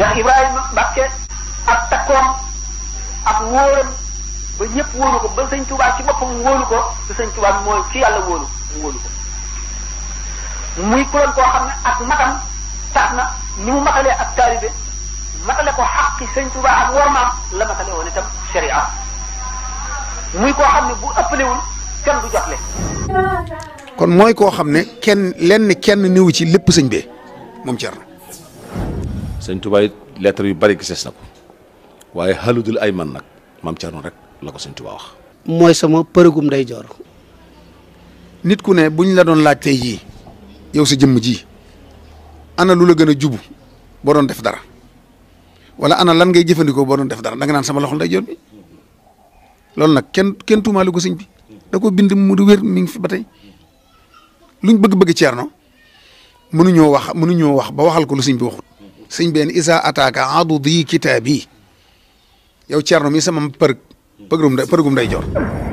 Cheikh Ibrahima Mbacke ak takkoom ak wóoram ba ñëpp wóolu ko ba sëñ Tuubaa ci boppam wóolu ko te sëñ Tuubaa mooy ci yàlla wóolu mu wóolu ko muy kuréel koo xam ne ak matam tax na ni mu matalee ak taalibe matale ko xaqi sëñ Tuubaa ak wormaam la matale woon itam sharia muy koo xam ne bu ëppalewul kenn du jotle kon mooy koo xam ne kenn niwu ci lépp sëñ bee moom Thierno. sëñ Tuubaa it lettre yu bari gisees na ko waaye xaludul ay man nag maam Thierno rek la ko sëñ Tuubaa wax. mooy sama përëgum day joor. nit ku ne buñ la doon laaj tey jii yow sa jëmm ji ana lu la gën a jubu boo doon def dara wala ana lan ngay jëfandikoo boo doon def dara da nga naan sama loxol day joor bi loolu nag kenn tuumaale ko sëñ bi da ko bind mu du wér mi ngi fi ba tey luñ bëgg-bëgg Thierno mënuñoo wax ba waxal ko lu sëñ bi waxut sëñ benn isa ataaka adudi kitaabi yow Thierno mi sama përgum day joor.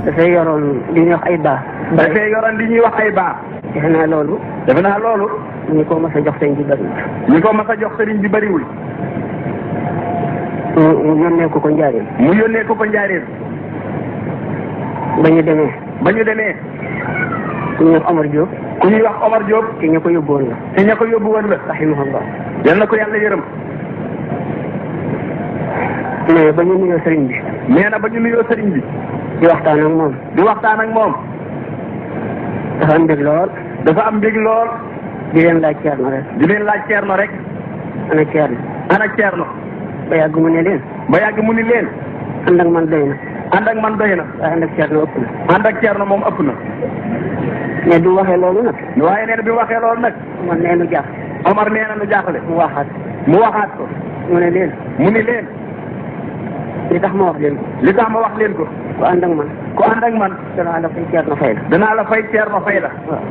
dafay yoroon li ñuy wax ay baax. dafay yoroon li ñuy wax ay baax. defe naa loolu. ñi ko mas a jox sëriñ bi bariwul. mu yónnee ko njaareem. ba ñu demee. ku ñuy wax Omar Diop. te ña ko yóbbu woon la. rahimahullah. yal na ko yàlla yërëm. mais ba ñu nuyoo sëriñ bi. di waxtaan ak moom. dafa am mbég lool. di leen laaj Thierno rek. ana Thierno. ba yàgg mu ni leen. ànd ak man doy na. waaye ànd ak Thierno moom ëpp na. mais du waxee loolu nag. waaye nee na bi waxee loolu nag. Omar nee na nu jaaxle. mu waxaat ko. mu ni leen. li tax ma wax leen ko. ku ànd ak man. danaa la fay Thierno fay la. waaw.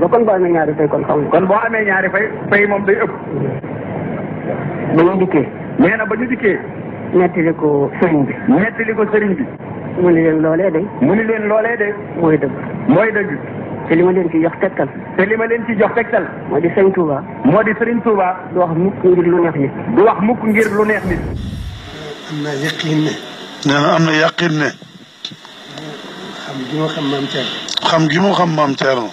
kon boo amee ñaari fay kon xam nga. kon boo amee ñaari fay moom day ëpp. ba ñu dikkee. nettali ko sëriñ bi. mu ni leen loolee de. mooy dëgg. te li ma leen ci jox tegtal. moo di sëriñ Touba. du wax mukk ngir lu neex nit. am na yaqin ne. xam gi mu xam maam Thierno.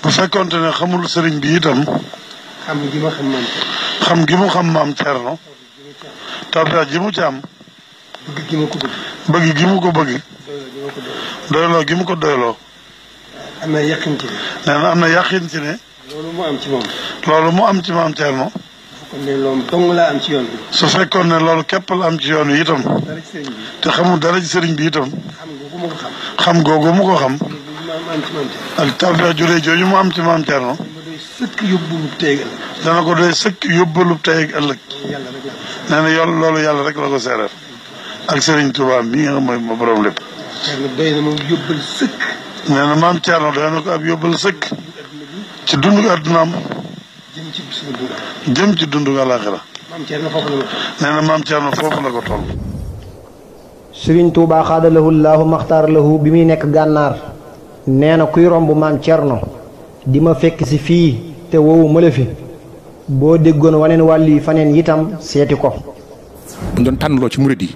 bu fekkoonte ne xamul sëriñ bi itam. xam gi mu xam maam Thierno. tawfeex ji mu ci am. bëgg gi mu ko bëgg. doyloo gi mu ko doyloo. am na yaqin ci ne. loolu mu am ci maam Thierno. kon ne loolu dong la am ci yoon bi. su fekkoon ne loolu képp la am ci yoon wi itam. te xamul dara ci sëriñ bi itam. xam googu mu ko xam. ak tawfeex ju rëy jooju mu am ci maam Thierno. dana ko doy sëkk yóbbalub tey ak ëllëg. nee na loolu yàlla rek la ko seeral. ak Serigne Touba mi nga xam mooy ma borom lépp. doy na moom yóbbal sëkk. nee na maam Thierno doy na ko ab yóbbal sëkk. ci dundu addunaam. jëm ci dundu àllaaxira. nee na maam Thierno foofu la ko toll. Serigne Touba xaadalahu llaahu maxtaar lahu bi muy nekk gànnaar. nee na kuy romb maam Thierno. di ma fekk si fii te woowu ma la fi. boo déggoon waneen wàll yi faneen itam seeti ko. bu ñu doon tànnloo ci murid yi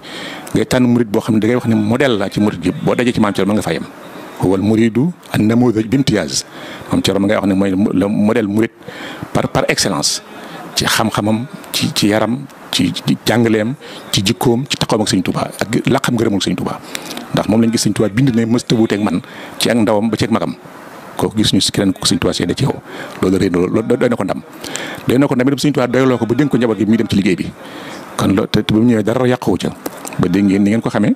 ngay tànn murid boo xam ne da ngay wax ne modèle la ci murid yi boo dajee ci maam Thierno ma nga fayam. wal muridu an namudaj bimtiyaaz maam Thierno ma ngay wax ne mooy le modèle murid par excellence ci xam-xamam ci yaram ci jàngaleem ci jikkoom ci taxawam ak Sëñ Touba ak laqam ngërëmul Sëñ Touba ndax moom lañ gis Sëñ Touba bind ne mësta wuuteeg man ci ak ndawam ba ci ak magam. kooku gis ñu si keneen ko Sëñ Tuubaa seede ci yow loolu rëy na loolu doy na ko ndam itam Sëñ Tuubaa doyloo ko ba dénk ko njaboot gi muy dem ci liggéey bi kon loolu te ba mu ñëwee dara yàquwu ca ba dégg ngeen ni ngeen ko xamee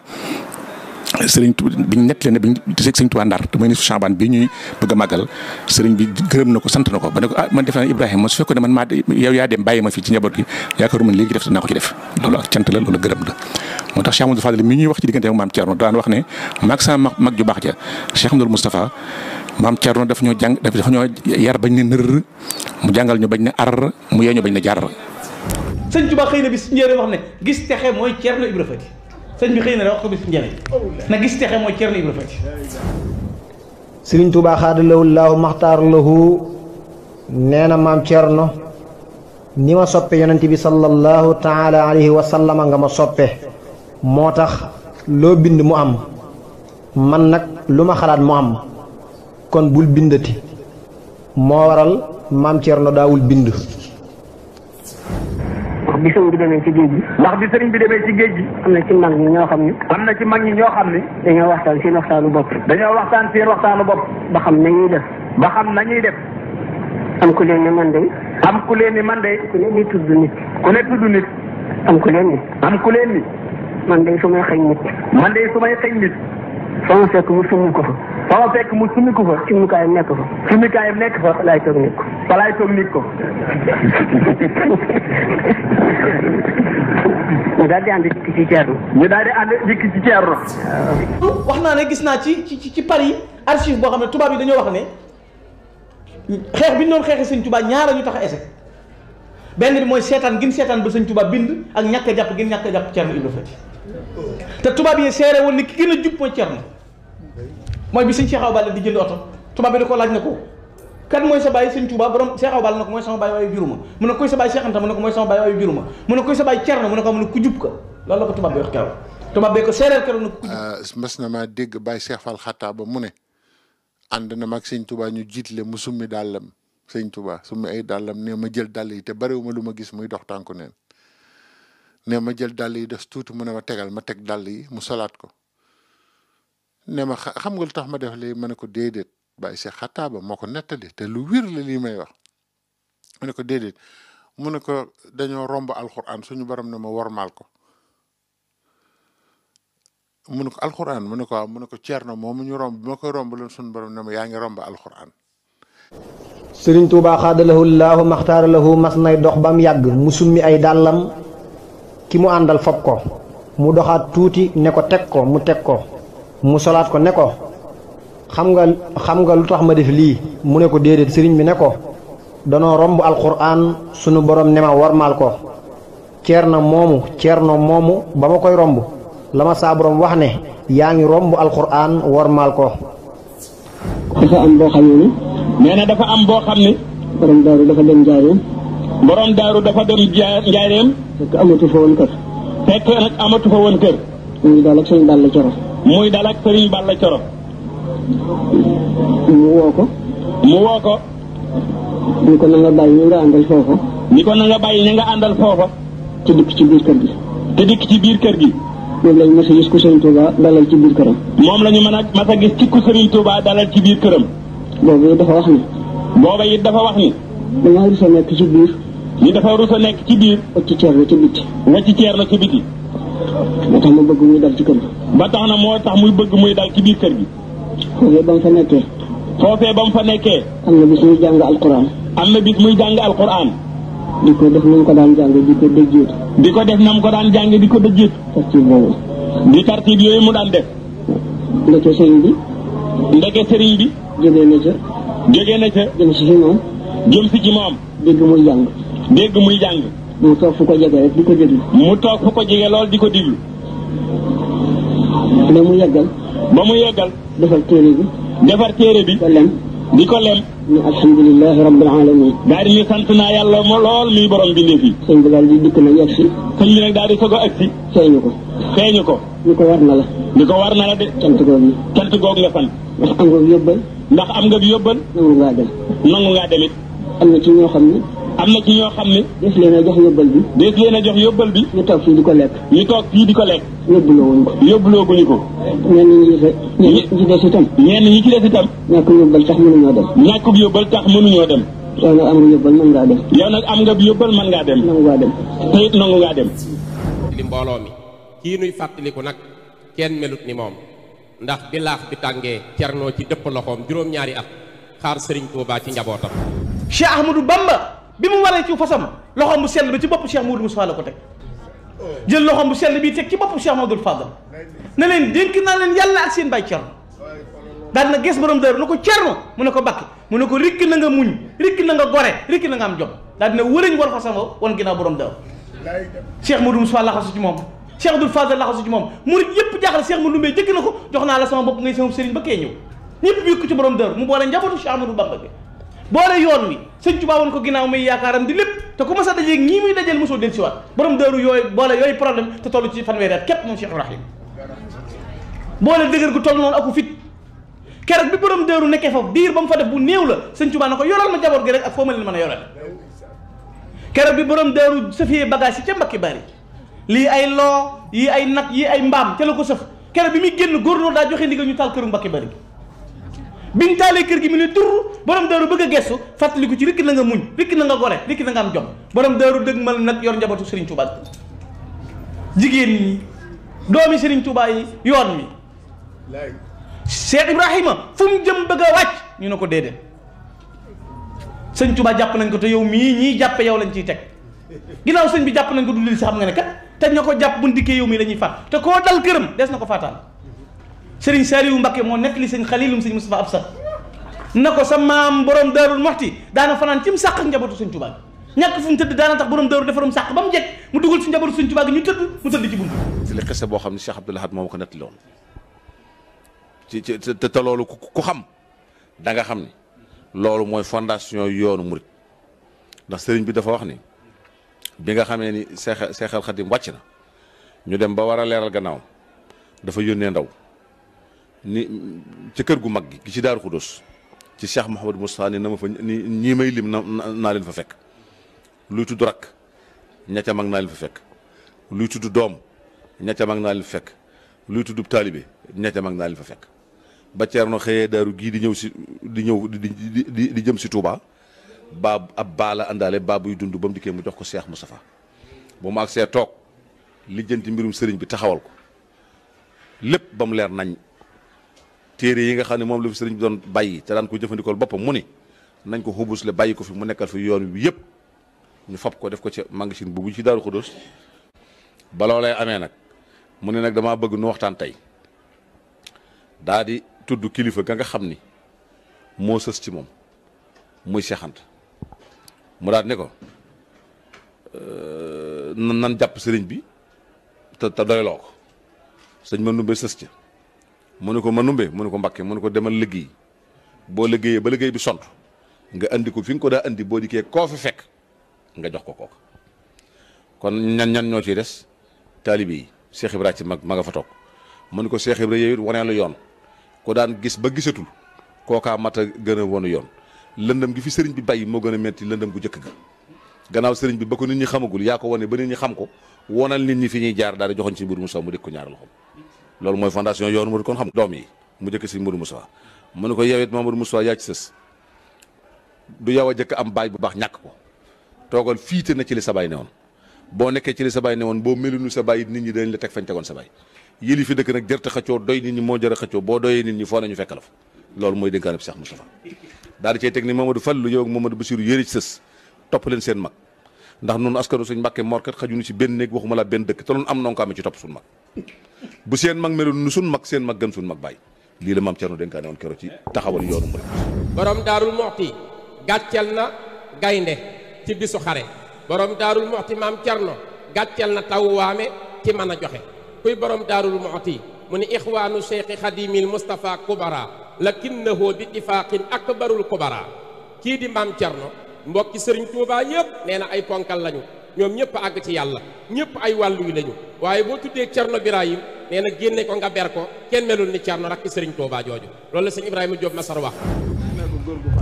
sëriñ bi ñu nettalee ne bi ñu gisee Sëñ Tuubaa Ndar te mooy ni su Chaban bi ñuy bëgg a màggal sëriñ bi gërëm na ko sant na ko ba ne ko man defe naa Ibrahima su fekkoon ne man yow yaa dem bàyyi ma fii ci njaboot gi yaakaaruma léegi def naa ko ci def loolu ak cant la loolu gërëm la moo tax Cheikh Amadou Fadel mi ñuy wax ci diggante ak maam Thierno daan wax ne maag sama mag ju baax ja Cheikh Amadou Moustapha maam Thierno daf ñoo yar bañ ne nër mu jàngal ñu bañ ne ar mu yee ñu bañ ne jar. sëñ Tuba xëy na bis njëriñ wax ne gis texe mooy Thierno Ibra Fati sëñ bi xëy na wax ko bis njëriñ na gis texe mooy Thierno Ibra Fati. Serigne Touba xaadalahu llaahu maxtaar lahu nee na maam Cerno ni ma soppe yonent bi sallallahu taala alayhi wa sallama nga ma soppe moo tax loo bind mu am man nag lu ma xalaat mu am kon bul bindati moo waral maam Cerno daawul bind. wax bi sëriñ bi demee ci géej gi. wax bi sëriñ bi demee ci géej gi. am na ci mag ñi ñoo xam ne. am na ci mag ñi ñoo xam ne. dañoo waxtaan seen waxtaanu bopp. dañoo waxtaan seen waxtaanu bopp. ba xam nañuy def. ba xam nañuy def. am ku leen ni man de. am ku leen ni man de. ku ne di tudd nit. ku ne tudd nit. am ku leen ni. am ku leen ni. man de su may xëy nit. man de su may xëy nit. fa ma fekk mu summi ko fa. fa ma fekk mu summi ko fa. summikaayam nekk fa. summikaayam nekk fa. fa laay toog nit ko. fa laay toog nit ko. ñu daal di ànd dikk ci Ceerno. ñu daal di ànd dikk ci Ceerno. wax naa ne gis naa ci Paris archive boo xam ne tubaab yi dañoo wax ne xeex bi ñu doon xeexee sëñ Tuubaa ñaara ñu tax a échec benn bi mooy seetaan gin seetaan ba sëñ Tuubaa bind ak ñàkk a jàpp gin ñàkk a jàpp Ceerno Ibra Fati te tubaab yi seere woon ni ki gën a jub mooy Ceerno mooy bi sëñ Cheikh Awa Balla di jënd oto tubaab bi da ko laaj na ko kan mooy sa baay sëñ Tuubaa borom Cheikh Awa Balla na ko mooy sama baay waayu juruma mu ne koy sa baay Cheikh Anta mu ne ko mooy sama baay waayu juruma mu ne koy sa baay Ceerno mu ne ko mu ne ku jub ka loolu la ko tubaab bi wax keroog tubaab bee ko seereel keroog na ko ku jub. mas na maa dégg Baye Cheikh Fall Xataa ba mu ne ànd na mag sëñ Tuubaa ñu jiitle mu summi dàllam sëñ Tuubaa summi ay dàllam ne ma jël dàll yi te bariwuma lu ma gis muy dox tànku neen ne ma jël dàll yi des tuuti mu ne ma tegal ma teg dàll yi mu solaat ko ne ma xam nga lu tax ma def lii ma ne ko déedéet Baye Cheikh Xataa ba moo ko nettali te lu wér la lii may wax mu ne ko déedéet mu ne ko dañoo romb alxuraan suñu borom ne ma wormaal ko mu ne ko alxuraan mu ne ko waaw mu ne ko Ceerno moomu ñu romb bi ma koy romb leen suñu borom ne ma yaa ngi romb alxuraan. Sëriñ Tuubaa xaadalahu laahu maxtaara lahu mas nay dox ba mu yàgg mu summi ay dàllam ki mu àndal fob ko mu doxaat tuuti ne ko teg ko mu teg ko mu solaat ko ne ko xam nga lu tax ma def lii mu ne ko déedéet sëriñ bi ne ko danoo romb alxuraan sunu borom ne ma wormaal ko Ceerno moomu ba ma koy romb la ma saa borom wax ne yaa ngi romb alxuraan wormaal ko. dafa am boo xam ne. nee na dafa am boo xam ne. borom daaru dafa dem njaareem. borom daaru dafa dem njaareem. fekk amatu fa woon kër. fekk nag amatu fa woon kër. muy dal ak sëriñ Balla Coro. muy dal ak sëriñ Balla Coro. mu woo ko. ni ko na nga bàyyi ñi nga àndal foofa. ni ko na nga bàyyi ñi nga àndal foofa. te dikk ci biir kër gi. moom lañu mas a gis ku Sëriñ Tuubaa dalal ci biir këram. moom la ñu mas a gis ci ku Sëriñ Tuubaa dalal ci biir këram. booba it dafa wax ni. damaa rus a nekk ci biir. ni dafa rus a nekk ci biir. wacc Ceerno ci biti. ba tax ma bëgg muy dal ci kër gi. ba tax na moo tax muy bëgg muy dal ci biir kër gi. foofee ba mu fa nekkee. am na bis muy jàng alquran. di ko def nañ ko daan jàng di ko dëjjeet. di ko def nam ko daan jàng di ko dëjjeet. tartiib boobu. di tartiib yooyu mu daan def. ndeke sëriñ bi. jógee na ca. jëm si ci moom. dégg muy jàng. mu toog fu ko jege rek di ko déglu. lool di ko déglu. ba mu yeggal. defar téere bi. di ko lem. ni alhamdulilahi rabbil alamin. daal di ni sant naa yàlla moo lool muy borom bindee fii. sëñ bi daal di dikk nag yegg si. sëñ bi nag daal di soog a agsi. feeñu ko. ni ko war na la. de. cant googu nga sant. ndax am nga yóbbal. nangu ngaa dem it. am na ci ñoo xam ne. des leen a jox yóbbal bi. ñu toog fii di ko lekk. yóbbuloo guñu ko. ñenn ñi ci des itam. ñàkk yóbbal tax mënuñoo dem. yow nag am nga yóbbal mën ngaa dem. te it nangu ngaa dem. li mbooloo mi kii nuy fàttaliku nag kenn melut ni moom ndax bi laax bi tàngee Cerno ci dëpp loxoom juróom-ñaari at xaar Serigne Touba ci njabootam. Cheikh Ahmadou Bamba bi mu waree ci fasam loxoom bu sell bi ci bopp Cheikh Moudou Moustapha la ko teg jël loxoom bu sell bii teg ci bopp Cheikh Mamadou Fadal ne leen dénk naa leen yàlla ak seen baay Cerno daal na ges borom dër na ko Cerno mu ne ko Bakki mu ne ko rikk na nga muñ rikk na nga gore rikk na nga am jom daal dina wërëñ war fasam wan ginnaaw borom dër Cheikh Moudou Moustapha laxasu ci moom Cheikh Abdoul Fadal laxasu ci moom murid yëpp jaaxle Cheikh Moudou Mbaye jëkk na ko jox naa la sama bopp ngay sama sëriñ ba kee ñëw ñëpp yëkk ci borom dër mu boole njabootu Cheikh Amadou Bamba bi boole yoon wi sëñ Tuubaa woon ko ginnaaw muy yaakaaram di lépp te ku mas a dajeeg ñii muy dajeel mosoo del si waat borom daaru yooyu boole yooyu problème te toll ci fanweeri at képp moom Cheikh Ibrahim boole dëgër gu toll noonu aku fit keroog bi borom daaru nekkee foofu diir ba mu fa def bu néew la sëñ Tuubaa na ko yoral ma jaboot gi rek ak foo ma leen mën a yoral keroog bi borom daaru sëfee bagage yi ca Mbakki Bari lii ay loo yi ay nag yi ay mbaam ca la ko sëf keroog bi muy génn góornóor daa joxe ndigal ñu taal këru Mbakki Bari biñ taalee kër gi mu ne tur borom daaru bëgg a gestu fàttaliku ci rikki na nga muñ rikki na nga gore rikki na nga am jom borom daaru dëgmal nag yor njabootu Serigne Touba jigéen ñi doomi Serigne Touba yi yoon mi Cheikh Ibrahima fu mu jëm bëgg a wàcc ñu ne ko déedéet sëñ Touba jàpp nañ ko te yow mii ñii jàppe yow lañ ciy teg ginnaaw sëñ bi jàpp nañ ko du lil si xam nga ne kat te ña ko jàpp bu ndikkee yow mii la ñuy faat te koo dal këram des na ko faataal Serigne Saliou Mbacké moo nekk li sëñ Xalilum sëñ Moustapha Absa na ko sa maam borom Daarul Muxti daana fanaan ci mu sàq ak njabootu sëñ Touba ñàkk fu mu tëdd daana tax borom daaru defarum sàq ba mu jekk mu dugal ci njabootu sëñ Touba gi ñu tëdd mu tëdd ci buntu ci li xese boo xam ne Cheikh Abdoul Ahad moom ko nettali woon ci te loolu ku xam da nga xam ni loolu mooy fondation yoonu murit ndax sëriñ bi dafa wax ni bi nga xamee ni Seexal Xadim wàcc na ñu dem ba war a leeral gannaaw dafa yónnee ndaw ni ci kër gu mag gi ci Daaru Xudus ci Cheikh Mouhamadou Moustapha ni na ma fa ni ñii may lim naa leen fa fekk luy tudd rakk ña ca mag naa leen fa fekk luy tudd doom ña ca mag naa leen fa fekk luy tudd taalibe ña ca mag naa leen fa fekk ba Ceerno xëyee daaru gii di ñëw si di jëm si Touba baa ab baa la àndaale baa buy dund ba mu dikkee mu jox ko Cheikh Moustapha ba mu agsee toog lijjanti mbirum sëriñ bi taxawal ko lépp ba mu leer nañ téere yi nga xam ne moom la fi sëriñ bi doon bàyyi te daan ko jëfandikool boppam mu ni nañ ko xubusle bàyyi ko fi mu nekkal fi yoon wi yëpp ñu fab ko def ko ci magasin bu ci Daaru Xudóos ba loolee amee nag mu ne nag damaa bëgg nu waxtaan tey daa di tudd kilifa ga nga xam ni moo sës ci moom muy Cheikh Anta mu daal ne ko nan jàpp sëriñ bi te doyloo ko sëñ ma numbe sës ca mu ne ko ma numbe mu ne ko Mbakke mu ne ko demal liggéey boo liggéeyee ba liggéey bi sont nga andi ko fi nga ko daa andi boo dikkee koo fi fekk nga jox ko kooku kon ñan ñoo ciy des taalibe yi Cheikh Ibra ci ma nga fa toog mu ne ko Cheikh Ibra yow it wanee la yoon ko daan gis ba gisatul kookaa mat a gën a wonu yoon lëndëm gi fi sëriñ bi bàyyi moo gën a metti lëndëm gu jëkk ga gannaaw sëriñ bi ba ko nit ñi xamagul yaa ko wane ba nit ñi xam ko wonal nit ñi fi ñuy jaar daal di joxoñ ci Mourou Moussa mu dégg ko ñaari loxoom loolu mooy fondation yoonu mu kon xam doom yi mu jëkk si Mourou Moussa mu ne ko yow it Mamadou Moussa yaa ci sës du yow a jëkk am baay bu baax ñàkk ko toogal fiite na ci li sa baay ne woon boo nekkee ci li sa baay ne woon boo melunu sa baay nit ñi dañ la teg fañ tegoon sa baay yëli fi dëkk nag jërte xëccoo doy nit ñi moo jër a xëccoo boo doyee nit ñi foo nañu fekk la fa loolu mooy dénkaanab Cheikh Moustapha daal di cay teg ni Mamadou Fallou yow ak Mamadou Bassirou yëri ci sës topp leen seen mag ndax noonu askanu suñ Mbàkke morkat xajuñu ci benn néeg waxuma la benn dëkk te loolu am noo ko amee ci topp suñ mag bu seen mag meloon nu suñ mag seen mag gën suñ mag bàyyi lii la maam Cerno dénkaane woon keroog ci taxawal yoonu mu borom Daarul Muxti gàccel na gaynde ci bisu xare borom Daarul Muxti maam Cerno gàccel na taw waame ci mën a joxe kuy borom Daarul Muxti mu ni ixwaanu cheikhi xadimil Moustapha Kubara lakinnahu bi ittifaqin akbarul Kubara kii di maam Cerno mbokki sëriñ Touba yëpp nee na ay ponkal lañu ñoom ñëpp àgg ci yàlla ñëpp ay wàllu yu lañu waaye boo tuddee Cerno Birahim nee na génne ko nga ber ko kenn melul ni Cerno rakki sëriñ Touba jooju loolu la sëñ Ibrahima Diop Masar wax.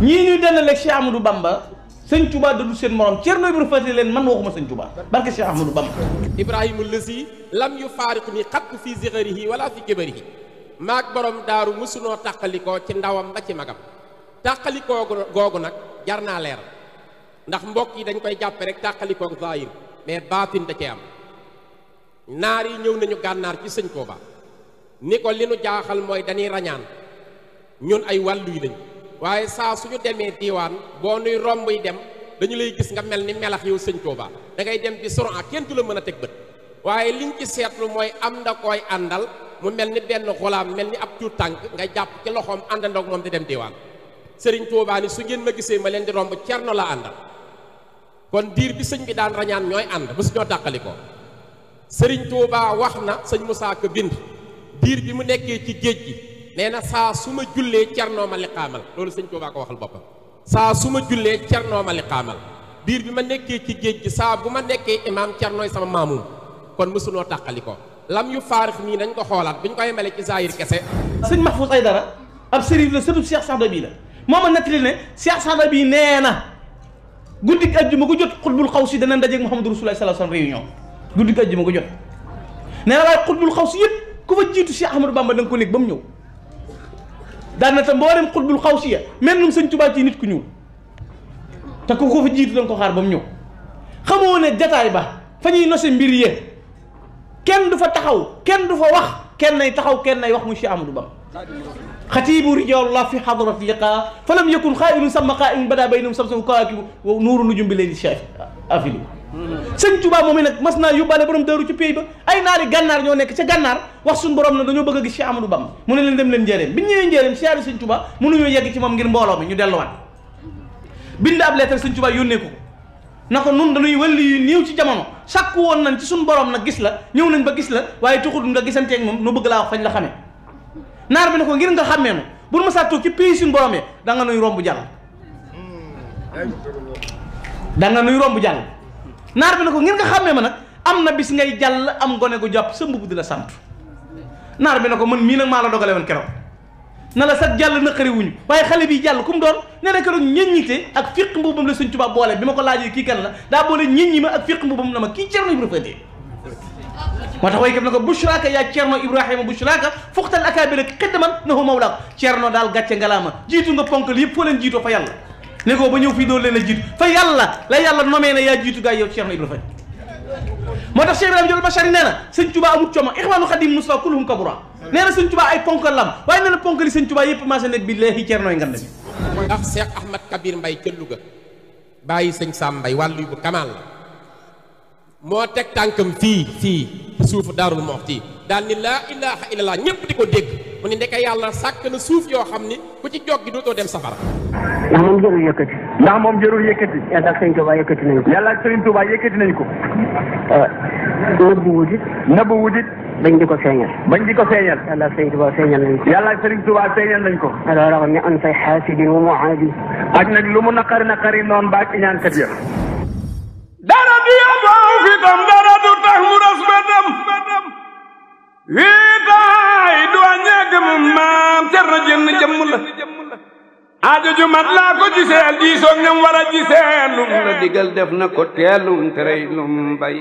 ñii ñuy dendaleeg Cheikh Amadou Bamba sëñ Touba da du seen morom Cerno Ibrahima fàtte leen man waxuma sëñ Touba barke Cheikh Amadou Bamba. Ibrahima lësi lam yu faariq ni xatt fi zigarihi wala fi kibarihi maag borom daaru mësunoo tàqalikoo ci ndawam ba ci magam tàqalikoo googu nag jar naa leeral ndax mbokk yi dañ koy jàppe rek tàqalikoog zahir mais baatin da cee am naar yi ñëw nañu gànnaar ci sëñ Touba ni ko li nu jaaxal mooy dañuy rañaan ñun ay wàllu yi lañ waaye saa suñu demee diiwaan boo nuy romb yi dem dañu lay gis nga mel ni melax yow sëñ Touba da ngay dem bi suran kenn du la mën a teg bët waaye liñ ci seetlu mooy am na koy àndal mu mel ni benn xulaam mel ni ab tuut tànk nga jàpp ci loxoom àndandoog moom di dem diiwaan sëriñ Touba ni su ngeen ma gisee ma leen di romb Cerno la àndal kon diir bi sëñ bi daan rañaan ñooy ànd ba su ñoo tàqali ko sëriñ Touba wax na sëñ Moussa Ka bind diir bi mu nekkee ci géej gi nee na saa su ma jullee Cerno ma liqaamal loolu sëñ Touba ko waxal boppam saa su ma jullee Cerno ma liqaamal biir bi ma nekkee ci géej gi saa bu ma nekkee imaam Cernooy sama maamum kon mësunoo tàqali ko lam yu faarix nii dañ ko xoolaat bi ñu koy mele ci zahir kese. sëñ Mahfouz Aydara ab sëriñ la sëtu Cheikh Saada bii la moo ma nettali ne Cheikh Saada bii nee na guddik ajjuma gu jot xutbul xaw si dana dajeeg Muhammadu Rasulullah sallallahu alayhi wasallam réunion guddik ajjuma gu jot nee na waaye xutbul xaw si yëpp ku fa jiitu Cheikh Ahmadou Bamba da nga ko nekk ba mu ñëw daan na tam mboolem xutbul xaw si ya mel num sëñ Tuubaa ci nit ku ñuul te ku ko fa jiitu da nga ko xaar ba mu ñëw xamoo ne jataay ba fa ñuy nose mbir yi kenn du fa taxaw kenn du fa wax kenn nay taxaw kenn nay wax mu Cheikh Ahmadou Bamba xatibu rijalullah fi hadrat liqa fa lam yakun xaa'ilun sama qaa'im bada baynahum samsun kawaakibu wa nuuru nujum bi layli chef afili sëñ Tuubaa moom nag mas naa yóbbaale borom daaru ci pays ba ay naari gànnaar ñoo nekk ca gànnaar wax suñu borom na dañoo bëgg a gis Cheikh Ahmadou Bamba mu ne leen dem leen njëreem bi ñu ñëwee njëreem siyaare sëñ Tuubaa mënuñoo yegg ci moom ngir mbooloo mi ñu delluwaat bind ab lettre sëñ Tuubaa yónnee ko na ko nun dañuy wàlli yu néew ci jamono sàkku woon nañ ci suñu borom nag gis la ñëw nañ ba gis la waaye taxul nga gisanteeg moom nu bëgg laa wax fañ la xamee naar bi ne ko ngir nga xàmmee nu bu ma saa toog ci pays suñu borom yi da nga nuy romb jàll da nga nuy romb jàll naar bi ne ko ngir nga xàmmee ma nag am na bis ngay jàll am gone gu jàpp sa mbubb di la sant naar bi ne ko man mii nag maa la dogale woon keroog na la sax jàll naqari wuñu waaye xale bi jàll ku mu doon nee na keroog ñeññite ak fiq mbubbam la Sëñ Tuubaa boole bi ma ko laajee kii kan la daa boole ñeññi ma ak fiq mbubbam na ma kii Cerno Ibra Faty moo tax waykat na ko bushraka yaa Cerno Ibrahima bushraka fuxtal akabira xiddaman nahu mawlaak Cerno daal gàcce ngalaama jiitu nga ponkal yëpp foo leen jiitoo fa yàlla ne ko ba ñëw fii doon leen a jiitu fa yàlla la yàlla nomee na yaa jiitu gaay yow Cerno Ibra Faty moo tax Cheikh Ibrahima Jol Bachari nee na Sëñ Tuubaa amut coomo ixwaanu xadim Mustafa kulluhum kabura nee na Sëñ Tuubaa ay ponkal lam waaye nee na ponkali Sëñ Tuubaa yëpp maase nekk bi léegi Cernooy ngand bi ndax Cheikh Ahmad Kabir Mbay ca Louga bàyyi sëñ Sam Mbay wàllu bu kamal la moo teg tànkam fii suufu Daarul Muxti daal ni laa ilaha illallah ñëpp di ko dégg mu ni ndeke yàlla sàkk na suuf yoo xam ni ku ci joggi dootoo dem safara ndax moom jërul yëkkati. ndax moom jërul yëkkati. yàlla ak Sëñ Tuubaa yëkkati nañ ko. yàlla ak Sëñ Tuubaa yëkkati nañ ko. nëbbu wutit. nëbbu wutit. bañ di ko feeñal. bañ di ko feeñal. yàlla ak Sëñ Tuubaa feeñal nañ ko. yàlla ak Sëñ Tuubaa feeñal nañ ko. alors raxam ne an fay xaasidin wa muaadi. ak nag lu mu naqari noonu baag iñaankat ya. dara du yóbboo fitam dara du tax mu ras bëtam wiitaay du wàññee gëmum maam Cerno jënn jëmm la aajo ju mat laa ko giseel diisoog ñam war a giseel lum la digal def na ko teelum terey lum bay